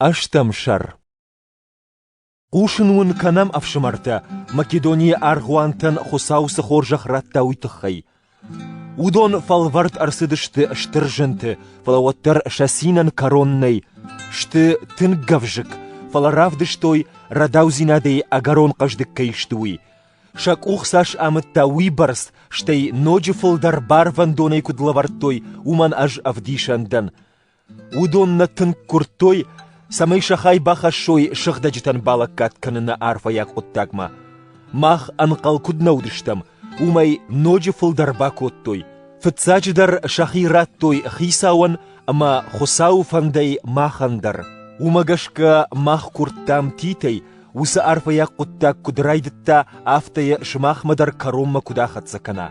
Ӕстӕм сӕр Хъусын уын кӕнӕм, ӕфсымӕртӕ, Македонийы аргъуантӕн Хуыцау цы хорзӕх радта, уый тыххӕй. Уыдон фӕлвӕрд ӕрцыдысты стыр зынты, фӕлӕ уӕддӕр сӕ цинӕн кӕрон нӕй. Сты тынг гӕвзыкк, фӕлӕ равдыстой, рӕдаудзинадӕй ӕгӕрон хъӕздыг кӕй сты, уый. Сӕ къух цас амыдта, уыйбӕрц, стӕй ноджы фылдӕр барвӕндонӕй куыд лӕвӕрдтой, уымӕн ӕз ӕвдисӕн дӕн. Уыдон нӕ тынг куырдтой, цӕмӕй сӕ хай бахӕссой сыгъдӕджытӕн балӕггад кӕныны арфӕйаг хъуыддагмӕ. Мах ӕнхъӕл куыд нӕ уыдыстӕм, уымӕй ноджы фылдӕр бакодтой. Фыццаджыдӕр сӕхи радтой Хицауӕн ӕмӕ Хуыцауы фӕндӕй махӕн дӕр. Уымӕ гӕсгӕ мах куырдтам Титӕй, уыцы арфӕйаг хъуыддаг куыд райдыдта, афтӕ йӕ сымахмӕ дӕр кӕронмӕ куыд ахӕццӕ кӕна.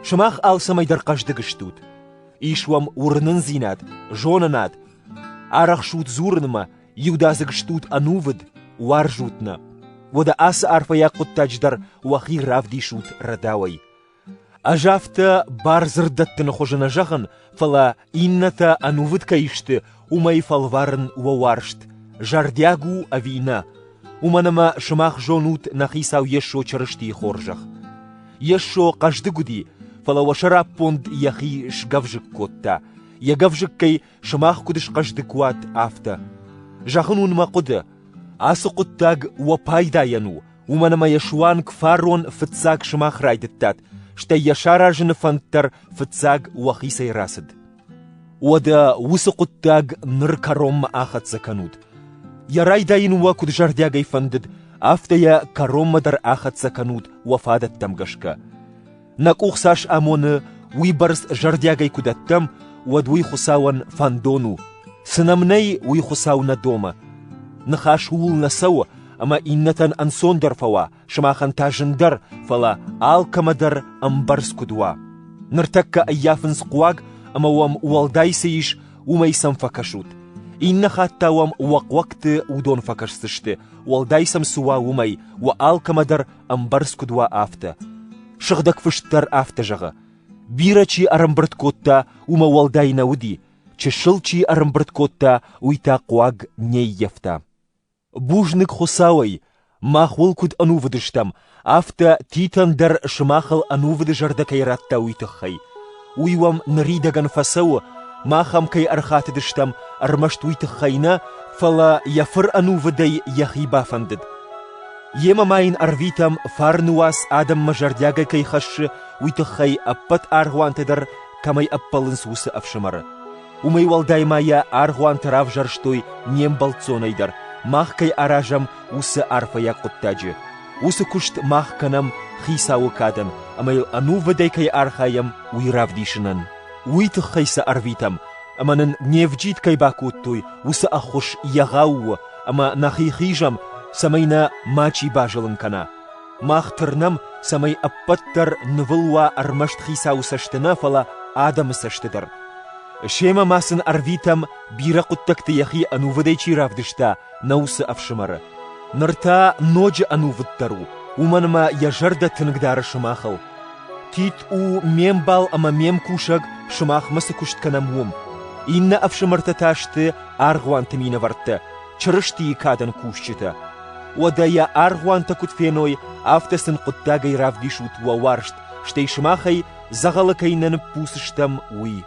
Сымах алцӕмӕй дӕр хъӕздыг стут. Ис уӕм уырнындзинад, зонынад, арӕхсут дзурынмӕ, иудадзыг стут ӕнувыд, уарзут нӕ. Уӕдӕ ацы арфӕйаг хъуыддаджы дӕр уӕхи равдисут рӕдауӕй. Ӕз афтӕ бардзырд дӕттыны хуызы нӕ зӕгъын, фӕлӕ иннӕтӕ ӕнувыд кӕй сты, уымӕй фӕлварын уӕ уарзт, зӕрдиаг у ӕви нӕ. Уымӕн ӕмӕ сымах зонут нӕ Хицау Йесо Чырыстийы хорзӕх. Йесо хъӕздыг уыди, фӕлӕ уӕ сӕраппонд йӕхи сгӕвзыкк кодта, йӕ гӕвзыккӕй сымах куыд схъӕздыг уат, афтӕ. Зӕгъын уын мӕ хъуыды: ацы хъуыддаг уӕ пайдайӕн у, уымӕн ӕмӕ йӕ суанг фарон фыццаг сымах райдыдтат, стӕй йӕ саразыны фӕнд дӕр фыццаг уӕхицӕй рацыд. Уӕдӕ уыцы хъуыддаг ныр кӕронмӕ ахӕццӕ кӕнут. Йӕ райдайын уӕ куыд зӕрдиагӕй фӕндыд, афтӕ йӕ кӕронмӕ дӕр ахӕццӕ кӕнут уӕ фадӕттӕм гӕсгӕ. Нӕ къух цас амоны, уыйбӕрц зӕрдиагӕй куы дӕттӕм, уӕд уый Хуыцауӕн фӕндон у. Цы нӕм нӕй, уый Хуыцау нӕ домы. Ныхас ууыл нӕ цӕуы, ӕмӕ иннӕтӕн ӕнцондӕр фӕуа, сымахӕн та зындӕр, фӕлӕ алкӕмӕ дӕр ӕмбӕрц куыд уа. Ныртӕккӕ ӕййафынц хъуаг ӕмӕ уӕм уӕлдай цы ис, уымӕй сӕм фӕкӕсут. Иннӕ хатт та уӕм уӕ хъуӕгты уыдон фӕкӕсдзысты, уӕлдай сӕм цы уа, уымӕй, уӕ алкӕмӕ дӕр ӕмбӕрц куыд уа, афтӕ. Сыгъдӕг Фыст дӕр афтӕ зӕгъы: Бирӕ чи ӕрӕмбырд кодта, уымӕ уӕлдай нӕ уыди, чысыл чи ӕрӕмбырд кодта, уый та хъуаг не ййӕфта. Бузныг Хуыцауӕй, мах уыл куыд ӕнувыд стӕм, афтӕ Титӕн дӕр сымахыл ӕнувыды зӕрдӕ кӕй радта, уый тыххӕй. Уый уӕм ныридӕгӕн фӕцӕуы, мах ӕм кӕй ӕрхатыдыстӕм, ӕрмӕст уый тыххӕй нӕ, фӕлӕ йӕ фыр ӕнувыдӕй йӕхи бафӕндыд. Йемӕ ма йын ӕрвитӕм, фарны уац адӕммӕ зӕрдиагӕй кӕй хӕссы, уый тыххӕй ӕппӕт аргъуантӕ дӕр кӕмӕй ӕппӕлынц, уыцы ӕфсымӕры. Уымӕй уӕлдай ма йӕ аргъуанты равзӕрстой не мбӕлццонӕй дӕр, мах кӕй аразӕм, уыцы арфӕйаг хъуыддаджы. Уыцы куыст мах кӕнӕм Хицауы кадӕн ӕмӕ йыл ӕнувыдӕй кӕй архайӕм, уый равдисынӕн. Уый тыххӕй сӕ ӕрвитӕм, ӕмӕ нын не вджид кӕй бакодтой, уыцы ӕххуыс егъау у, ӕмӕ нӕхи хизӕм, цӕмӕй нӕ мачи базылын кӕна. Мах тырнӕм, цӕмӕй ӕппӕт дӕр нывыл уа ӕрмӕст Хицауы цӕсты нӕ, фӕлӕ адӕмы цӕсты дӕр. Семӕ ма сын ӕрвитӕм, бирӕ хъуыддӕгты йӕхи ӕнувыдӕй чи равдыста, нӕ уыцы ӕфсымӕры. Ныр та ноджы ӕнувыддӕр у, уымӕн ӕмӕ йӕ зӕрдӕ тынг дары сымахыл. Тит у ме мбал ӕмӕ ме мкусӕг, сымахмӕ цы куыст кӕнӕм, уым. Иннӕ ӕфсымӕртӕ та сты аргъуанты минӕвӕрттӕ, Чырыстийы кадӕн кусджытӕ. Уӕдӕ йӕ аргъуантӕ куыд феной, афтӕ сын хъуыддагӕй равдисут уӕ уарзт, стӕй сымахӕй дзӕгъӕлы кӕй нӕ ныппуц стӕм, уый.